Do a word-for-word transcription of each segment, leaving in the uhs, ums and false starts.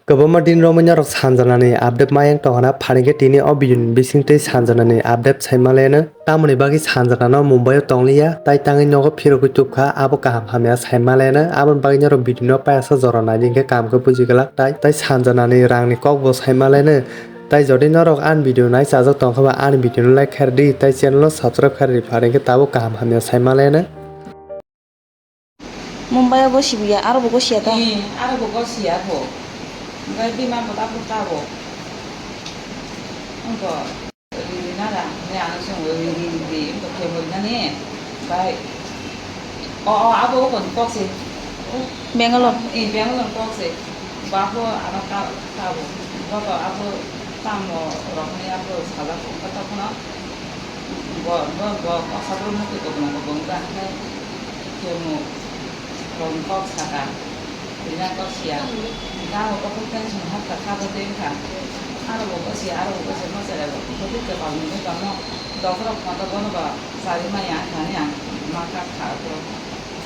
Kwbangma din romwi norok Sanjanani update mayang tongkha na, pharingkhe tini o video ni bisingtwi Sanjanani update saimanlaino. Tamoni bagwi Sanjana no Mumbai o tongliya, tai tangwi nogo phirogwi tubkha, abo kaham hamya saimanlaino. Aboni bagwi norok video no payasa jora naidi hinkhe kaham khe buji glak tai, tai Sanjana ni rang ni kok bo saimanlaino. Tai jodi norok ani video nai chajak tongkha ba, ani video no like khairdi, tai channel no subscribe khairdi, pharingkhe tabuk kaham hamya saimanlaino. Mumbai o gosiya, aro bo gosiya ta? Eh, aro bo gosiya bo. Gai bima bo ta bo ta bo. Wngkha. Ri ri na ra, ne ano song ri ri ri ri, wngkha khe bo ri na ne. Bai. O, o, abo o kon kok se. Bangalore. Eh, Bangalore kok se. Ba bo ano ka, ka bo. Bo to abo tamo rok ni abo sajak wngkha ta phano. Bo, bo, bo, kok sabro mukti kok nang bo wngkha khe. Khe mo. Rong kok saka, rina kok siya. Ga o kok tension hap ka kha bo teng kha. Aro bo kok siya, aro bo kok siya, mo chara bo. Bo twi kepal ni kok mo. Dokro photo bono ba, sari ma ya kha ni ang ma kha kha ko.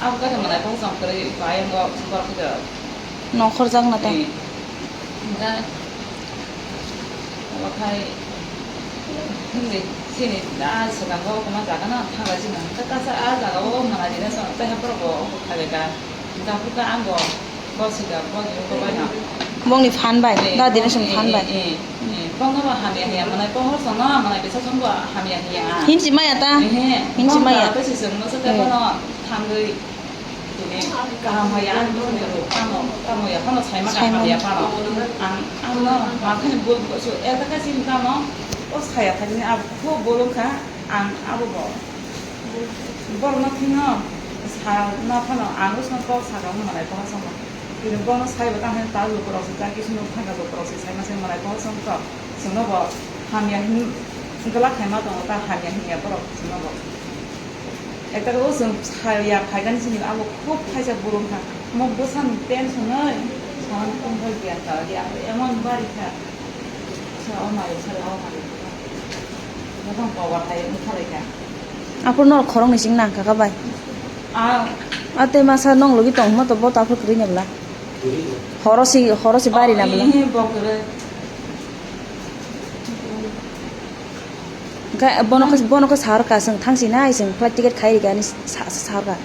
Abo ka mana kok jong kre ba yang go bor kha. Nokhor jak na ta. Eh. Ga Obokhai hwnwi chini a swkango kwma jaga no thanglai chini hwnkhe kasa a jaga o manai rina song tei borok bo obo khailai ka hwnkhe ang bo bosika bo ni uko bai no. Bongni phan bai, eh, da dini song phan bai. Eh, eh, eh, bongno bo hamya hiya manai pohor song no manai bisa song bo hamya hiya. Hinsi maya ta? Ehe, hinsi maya. Tei se song no se tei bono thangwi. Tini kaham hai ang boni rok tamo, tamo ya phano saima kaham ya phano. Ang, ang no ma khani bol bol so eta ka sin tamo, o saya thani abo kho bolong kha, ang abo bo. Bol no thino sa na phano ang usno kok sa ka mo nai pa sa mo. Tini bono sai ba ta han ta lo ko rok sa ki sino thanga lo ko rok sa sai ma sai mo nai pa sa mo to. Sino bo hamya hin gala khai ma to ta hamya hin ya borok sino bo. Ekta o chwng sal ya phaikani chini abo khub khaisa bwrwng kha. Omo bwsani tension oi, salan tongthok ya ta ya, emon bari kha. Sa o mayo, sa o mayo. Mokhang power hai wngkha lai kha. Aphuru norok khoroknwi chwng nang kha kha bai. A. A tei masa nong logi tong hwnba to bo to aphuru kwrwi na bwla. Horo si, horo si bari na bwla. Ihi bo kwrwi. Hwnkhe bono khe, bono khe sahor ka, chwng thang si nai, chwng flight ticket khai rikha hinwi sa, sa, sahor ka.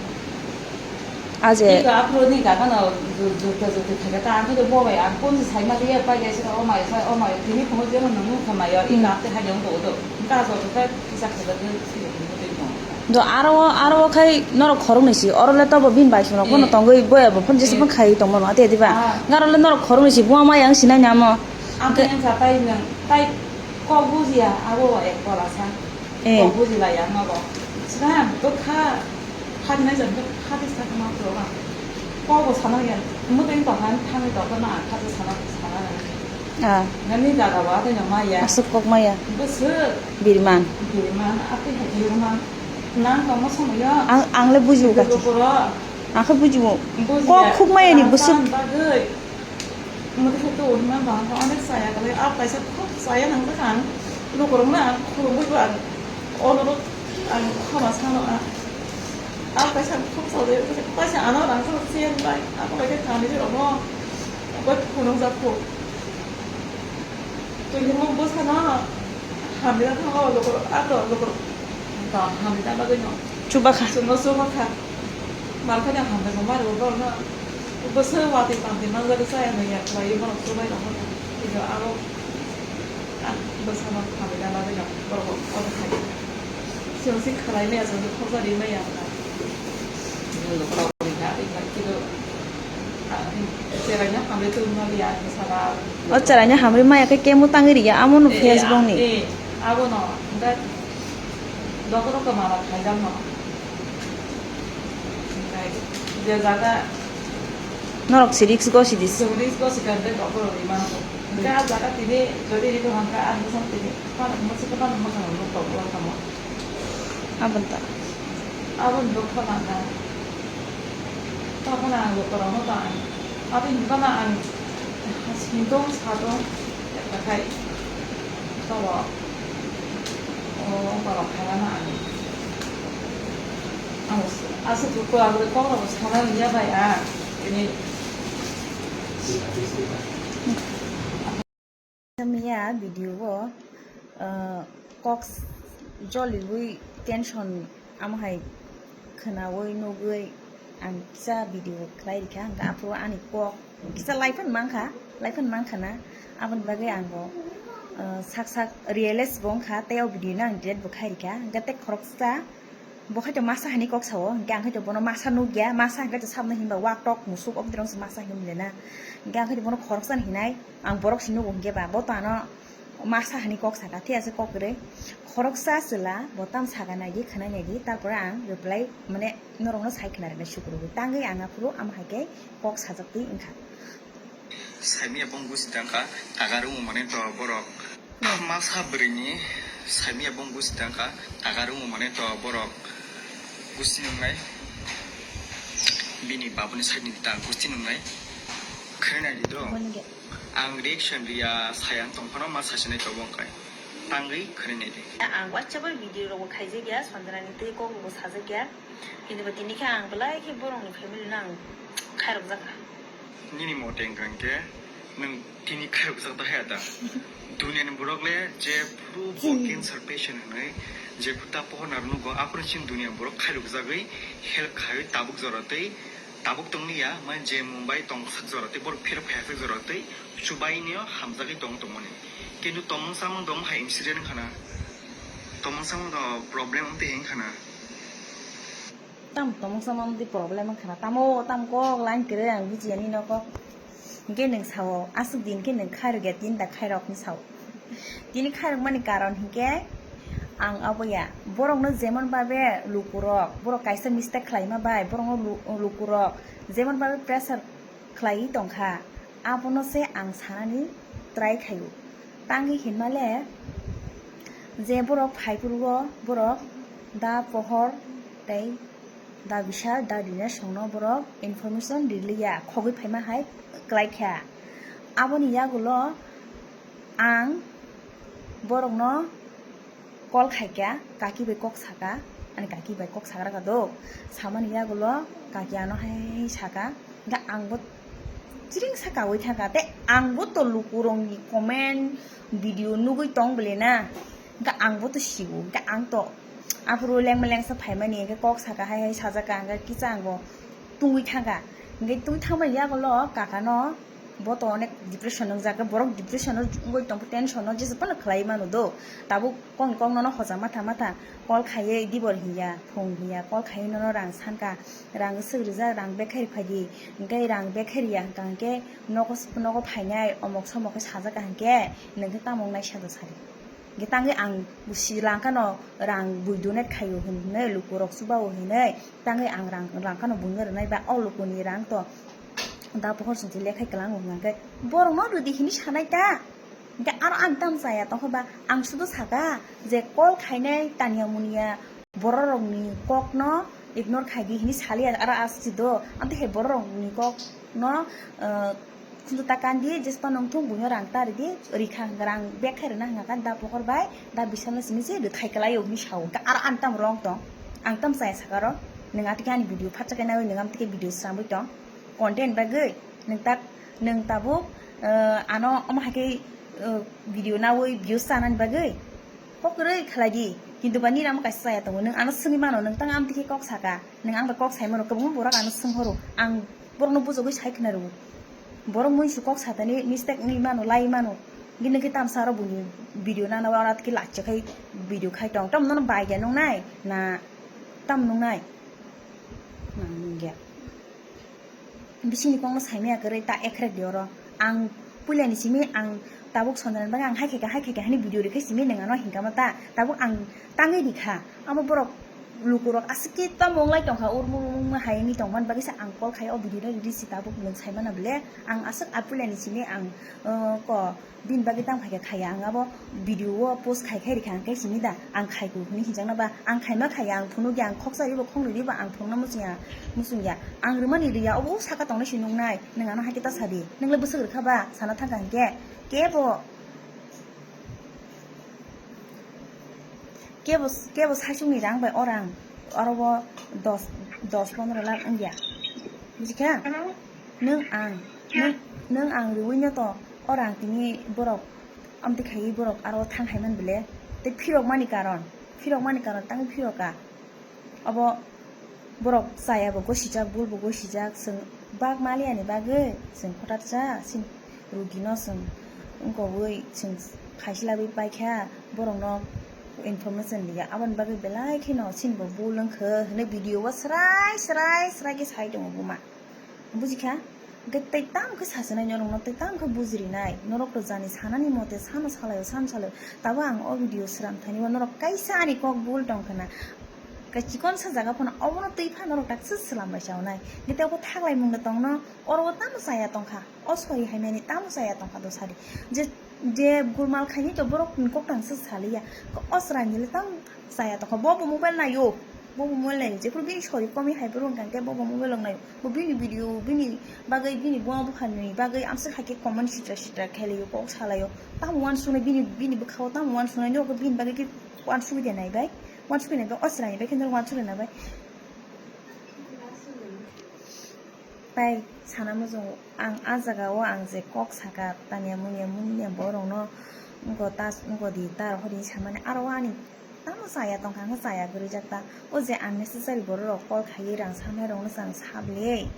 A je. Ika aphuru ni gana no ju-, juta juti khaikha ta, ang khe bo bai, ang phone se sai ma liya, pai gaisa, o mai sai, o mai, tini phone jeno nang nung kha mai yo, ika apte hai jeng do do. Hwnkhe aswk khe kisa khaikha je, si tini phone tei mo. Do aro, aro khai norok khoroknwi si, oro le tobo bini bai songno phone tongwi boya bo phone jesa phone khai tongmano, ate diba? Ah. Aro le norok khoroknwi si, buma mai ang sinai ni amo. Ang khe wngkha tai nwng, tai kok bujiya, abo ek bola sa. Eh. Kok bujilaiya nogo. Sina bwkha phatnai jan bwkha phatwi sakma phuru ang. Kokbo sana ya. Mwtwi tongkha thangwi tongkha na ang khatwi sana sana. Ah. Nani jaga ba tei no maya. Aswk kok maya. Bwswk. Birman. Birman, atwi hai birman. Nang tongma somoyo. Ang, ang le bujiu kaki. Bwswk boro. Ang khe bujiu. Bujiya. Kok khuk maya ni bwswk. Bagwi. Mwtai khe to hwnma bahai khe onek chaya kwlai. A kaisa khub chaya nang kha ang. Lukurokno ang khulumwi bo ang onurok ang khama sano ang. A kaisa khub chaya kaisa ano rang sano chen bai. Abo bai khe thani rokno bai phunukjak kho. Twi hwnma bwsano hamya thango lukurok a to lukurok hamya bagwi no. Chubakha. Chwngno chubakha. Malkhani hambai bo mari bo borokno bwswk watwi tangtwi manjak chaya nai ya khlaiwi borok chubai rok hono. Kisa abo ang bwsano hambai na bagwi no borok bo kotor khai. Chwng si khlai maya chwng si khorsa ri maya wngkha. Chwng no borok ri kha, ri kha, kisa, ah, cheraino hambai tongma liya kisa ba. O cheraino hambai maya khe kemo tangwi ri ya, amo no eh, Facebook ni. Eh, abo no, hwnkhe Dokoro kwmala khaijak no. Hwnkhe je jaga norok si risk go si dis. Chwng risk go si kha, hwnkhe dokoro ri mano. Hwnkhe a jaga tini jodi ri kha, hwnkhe a bwsang tini phano mwswk phano mwsang nuk tok bo kamo. Aboni ta. Aboni nuk phano ang kha. Tamo phano ang dokoro no ta ang. Aboni phano ang sintong satong ekta khai. Tamo, o, borok khairano ang. Ang aswk kok rok sana ya bai ang. Ini. Miya video o, ah, kok joliwi tension amo hai khwnawi nugwi ang kisa video khlai rikha, hwnkhe aphuru ani kok kisa life-an mankha, life-an mankha na, aboni bagwi ang bo, ah, sak sak realize bo wngkha, tei o video no ang delete bo khai rikha, hwnkhe tei khoroksa. Bo khaito masa hani kok sao, hwnkhe ang khaito bono masa nukya, masa hwnkhe to sabno hinba wak tok musuk, obodrong se masa hinwi lena. Hwnkhe ang khaito bono khoroksa hinai, ang borok se nugo hwnkhe ba, bo to ano masa hani kok saka, thik ase kok kwrwi. Khoroksa chwla, bo tam saka naidi, khwnai naidi, tarpore ang reply, mane norokno sai khna rwnai sukrubwi. Tangwi ang aphuru amo hai khe kok sajak twi wngkha. Saimia bong gusi tangkha, tagar wngmani to borok. Masa bwrwini saimia bong gusi tangkha, tagar wngmani to borok gusi nungnai. Bini babuni side ni ta gusi nungnai. Khwnai di do. Ang reaction riya sayang tongphano ma sasinai to bong kai. Tangwi khwnai di. Ang WhatsApp o video rok bo khaijak ya, Sanjana ni tei kok rok bo sajak ya. Kintu ba tini khe ang belai khe borok ni family no ang khairok jakha. Nini mote wngkha hwnkhe nwng tini khairokjak da haya da? Duniani borok le je phuru bo cancer patient hwnwi je phuru ta pohor narwk nugo, aphuru chini duniani borok khairokjagwi help khai tabuk jora twi tabuk tongni ya, mane je Mumbai tongsak jora twi borok phirok phaiyasak jora twi chubainio hamjagwi tong tongmani. Kintu tomung samung dong hai incident wngkha na, tomung samung do problem wngtwi wngkha na. Tam tomung samung di problem wngkha na, tamo tam kok line kwrwi ang bujiya nini kok. Hwnkhe nwng sao, aswk din khe nwng khairok ya, tini da khairok hinwi sao. Tini khairok mani karon hwnkhe ang abo ya, borokno jemon babe lukurok, borok kaisa mistake khlaima bai, borokno lu-, lukurok jemon babe pressure khlaiwi tongkha, abono se ang sanani try khaio. Tangwi hinmale je borok phaiphuru o borok da Pohor tei da Bishal, da Dinesh songno borok information riliya, khogwi phaima hai klaikha. Aboni yagulo ang borokno call khaikha, kaki bai kok saka, ani kaki bai kok sakra ka do, samani yagulo kaki ano hai saka, hwnkhe ang bo chiring sa kaui thangkha, tei ang bo to lukurokni comment video nugui tong bole na, hwnkhe ang bo to sio, hwnkhe ang to aphuru lengma lengsa phaimani, hwnkhe kok saka hai hai sajak ka, hwnkhe kisa ang bo tungui thangkha, hwnkhe tungui thangmani yagulo kaka no. Bo to onek depression wngjak, borok depression o wngwi tongkha, tension o jesa phano khlai mano do. Tabuk kokni kok nono hoja matha matha call khaiwi dibor hiya, phung hiya, call khaiwi nono rang sanka, rang swk rijak, rang bag khe rwphai di, hwnkhe rang bag khe riya hwnkha hwnkhe nogo, nogo phainai omok somok khe sajak ka hwnkhe, nwng khe tamo wngnai sa do sari. Hwnkhe tangwi ang si langkha no rang bui donate khaio hinwi lukurok chuba o hinwi, tangwi ang rang langkha no buino rwnai ba o lukuni rang to da Pohor songchi lekhai kwlango hwnkhe borokno rwdi hinwi sanai ta. Hwnkhe aro ang tam chaya tongkha ba ang sudo saka je call khainai tanya munya borok rokni kokno ignore khaidi hinwi saliya aro aswk si do. Amtwi hai borok rokni kokno, ah, khunju ta kandi, jespa nongthung buino rang ta ridi, rikha hwnkhe rang bag khai rwna hwnkha khe da Pohor bai da Bishalno simi se rwthai kwlaio hinwi sao. Hwnkhe aro ang tam wrong tong, ang tam chaya saka ro, nwng atwkhe ani video phatsa khe naiwi nwng amtwkhe video sramwi tong. Content bagwi nwng tak, nwng tabuk, eh, ano omo hai khe, eh, video nawi views chanani bagwi kok kwrwi khlai di, kintu ba nini amo kaisa chaya tongo, nwng ano swngwi mano, nwng tang amtwi khe kok saka, nwng ang bai kok sai mano, kwbangma borok ano swng horo, ang borokno bujagwi sai khna rwo, borok muisu kok satani mistake wngwi mano, lai mano, hwnkhe nwng khe tamsa aro buini video nana aro atwkhe lachi khai video khai tong, tamo nono bai de nungnai na tamo nungnai? Nang nungya. Bisingni kokno saimaya kwrwi ta ekrek di oro. Ang puilani simi ang tabuk Sanjana ni bagwi ang hai khaikha, hai khaikha hwnwi video rikhe simi nwng ano hinkha ma ta. Tabuk ang tangwi rikha. Amo borok lukurok aswk khe tamo wnglai tongkha, urmung urmung hai wngwi tongmani bagwi se ang call khai o video no release si tabuk nwng saimano bole. Ang aswk a puilani simi ang, uh, ko Bini bagwi tang phaikha khaiya, ang abo video o post khai khai rikha, ang khe simi da, ang khaiku hwnwi hinjakna ba, ang khaima khaiya, ang phunukya, ang khoksa ribo khongnwi ribo, ang phunukna muchungya, muchungya, ang rwmani riya, obo saka tongnai se nuknai, nwng ano haikhe ta sadi, nwng le bwswk rwkha ba, sana thangkha hinkhe, kebo, kebo, kebo saichungni rang bai o rang, oro o dos, dos pondro lakh wngya, bujikha? Nwng ang, nwng, nwng ang rwui no to, o rang tini borok Amtwi khaiwi borok aro thang hai man bile. Tei phirok mani karon, phirok mani karon tangwi phirok ka. Abo borok chaya bo gosijak, bul bo gosijak, chwng bak maliya ni bagwi chwng kotor cha, chini rugi no chwng wngkogwi chwng khaisi labwi paikha, borok no information liya. Aboni bagwi belai kheno chini bo bul wngkha hwnwi video o srai srai srai khe sai tongo buma. Bujikha? Hwnkhe tei tamo khe sachinai norokno, tei tamo khe bujirinai. Norok rwjani sanani mote sano salaio, sano salaio. Tabo ang o video sram thani o norok kaisa ani kok bul tong khna. Ka chikon sa jaga phano obono twi pha norok tak se slam bai chawnai. Hwnkhe tei obo thaklai mungno tongno, oro o tamo chaya tongkha. O sori hai mani tamo chaya tongkha do sadi. Je, je gulmal khaini to borok ni kok tang se saliya. O srani le tamo chaya tongkha. Bo bo mobile naio. Bo bo mobile naio. Jephuru bini sori komi hai phuru hwnkha hwnkhe bo bo mobile rok naio. Bo bini video, bini bagwi, bini buma bupha ni bagwi amswk hai khe comment sitra sitra khe laio, kok salaio. Tamo uansuknai bini, bini bwkhao tamo uansuknai, norok bini bagwi khe uansugwi de nai bai. Uansugwi nai bai, o chwraini bai khe norok uansugwi nai bai. Bai, sana muchungo ang a jagao ang je kok saka, tanya munya munya borokno wngko ta, wngko di ta rok hori samani aro ani tamo chaya tongkha, ang chaya kwrwijak ta. O je unnecessary borok rok call khaiwi rang sanai rokno chang sable.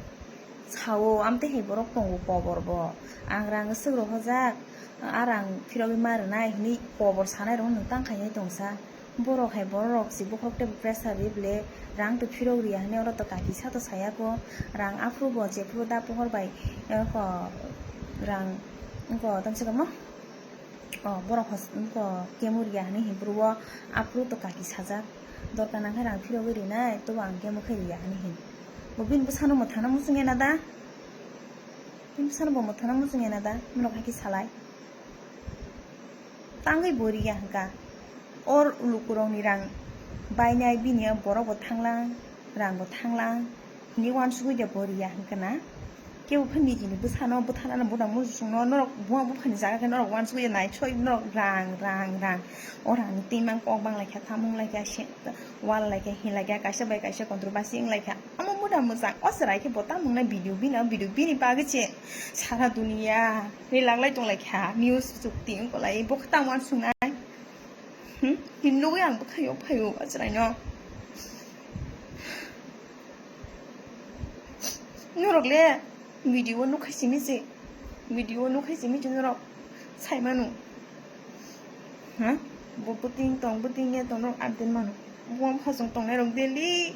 Sao, amtwi hai borok tongo kobor bo. Ang rang swk rohorjak, a rang phirogwi ma rwnai hwnwi kobor sanai rokno nwng tang khainai tongsa. Borok hai borok rok si bokhorok tei pressure ri ble rang to phirok riya hwnwi oro to kaki sa to saya ko. Rang aphuru bo jephuru da pohor bai, eh, ko rang ko tamsa kamo. O borok hos-, wngkha kemo riya hwnwi himphuru o aphuru to kaki sajak. Dorkar nang khe rang phirogwi rinai, tobo ang kemo khe riya hwnwi hin. Bo bini bwsano mwthangna muchungya na da? Bini bwsano bo mwthangna muchungya na da? Norok hai khe salai. Tangwi bo riya hwnkha. O lukurokni rang bainai bini borok bo thanglang, rang bo thanglang. Hini uansugwi de bo riya hwnkha na? Kebo phan nijini bwsano bwtharnano buda muchungno norok buma buphani jaga khe norok uansugwi de naisoi norok rang, rang, rang. O rangni twi mang kok bang laikha, tamo wng laikha, se, wal laikha, hin laikha, kaisa bai kaisa controversy wng laikha. Omo buda mwchang, o chwrai khe bo tamo wngnai video bini, video bini bagwi se sara duniya ri laglai tong laikha, news chukti wng kolai, bo khe tamo uansugnai? Hmm? Him nugwi ang bwkhaio phaio o chwraino. Norok le video o nukhai simi se, video o nukhai simi se norok sai manu. Ha? Bo bwtwing tong, bwtwing ya tong norok update mano. Bo bwkha chwng tongnai rok daily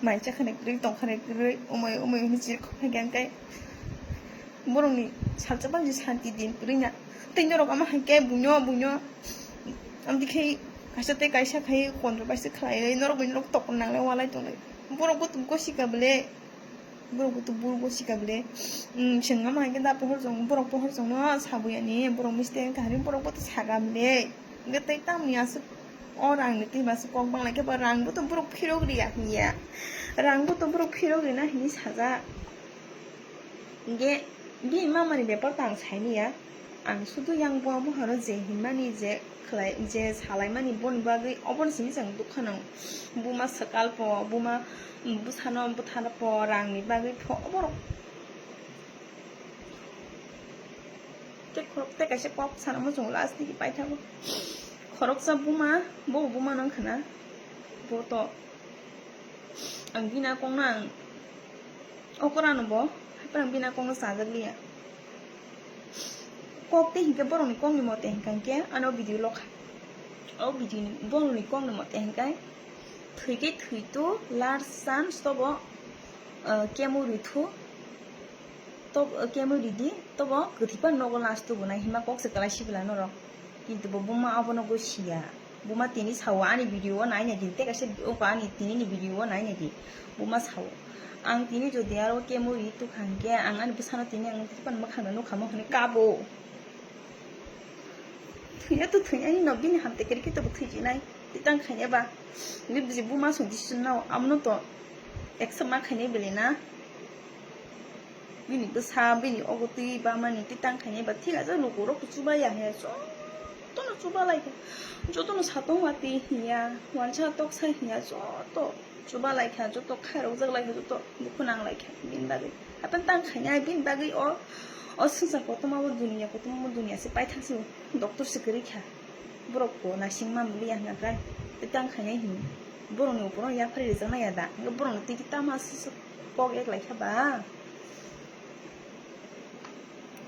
mai chakhani kwrwi tongkhani kwrwi umai umai hwnwi chirkhok phai khe ang kai borokni salsa bangsi santi din kwrwi na. Tei norok ama hai khe buino buino amtwi khai kaisa tei kaisa khai controversy khlaiwi norok bai norok tokol nanglai walai tonglai. Borok bo tongko sika bwle, borok bo to burgo sika bwle. Chwng ama hai khe da pohor chwng borok pohor chwngno sabwi ani borok mistake wngkha hinwi borok bo to saka bwle. Hwnkhe tei tamni aswk o rangni twi ba aswk kok bang lai khe ba rang bo to borok phirok riya hiya, rang bo to borok phirok rina hinwi sajak. Hwnkhe bini mamani bepar ta ang saini ya. Ang sudu yang bo buphano je hinmani je khlai, je salaimani boni bagwi obono simi chwng dukha nango. Buma swkal po, buma bwsano bwthar po, rangni bagwi po, oborok. Tei khorok tei kaisa kok sana muchungo last digi paithago. Khoroksa buma, bo buma nang khna. Bo to ang bina kongno ang okorano bo, haiphano ang bina kongno chajak liya. Kok tei hinkhe borokni kokni mote hinkha hinkhe ano video lokha. O video ni borokni kokni mote hinkhe thwikhe thwitu, last chance tobo, ah, kemo rithu. Tok, kemo ridi, tobo kwthwi phano nogo last o bo nai hima kok se kwlai sibila norok. Kintu bo buma abono go siya. Buma tini sao ani video o nai nai di, tei kaisa oko ani tini ni video o nai nai di. Buma sao. Ang tini jodi aro kemo ri tukha hinkhe ang ani bwsano tini ang tini phano mwkhang no nukha mo hwnwi kabo. Thwiya to thwiya hino bini hamte kiri kito bo thwijinai. Titang khainai ba. Ni biji buma song decision nao amono to accept ma khainai bele na. Bini bwsa, bini ogo twi bamani titang khainai ba thik aja lukurok to chubaya he jotono chuba laikha. Jotono satong wati hiya, wansa toksa hiya joto chuba laikha, joto khairokjak laikha, joto dukhu nang laikha bini bagwi. Hapan tang khainai bini bagwi o O swngchar kotorma o duniya, kotorma o duniya se paithak se, doctor se kwrwi kha. Borok bo naising ma muliya hwnkha khe, tei tang khainai hwnwi. Borokni uporo yaphari rijak nai ya da? Hwnkhe borokno twi tamo aswk kok ek lai kha ba?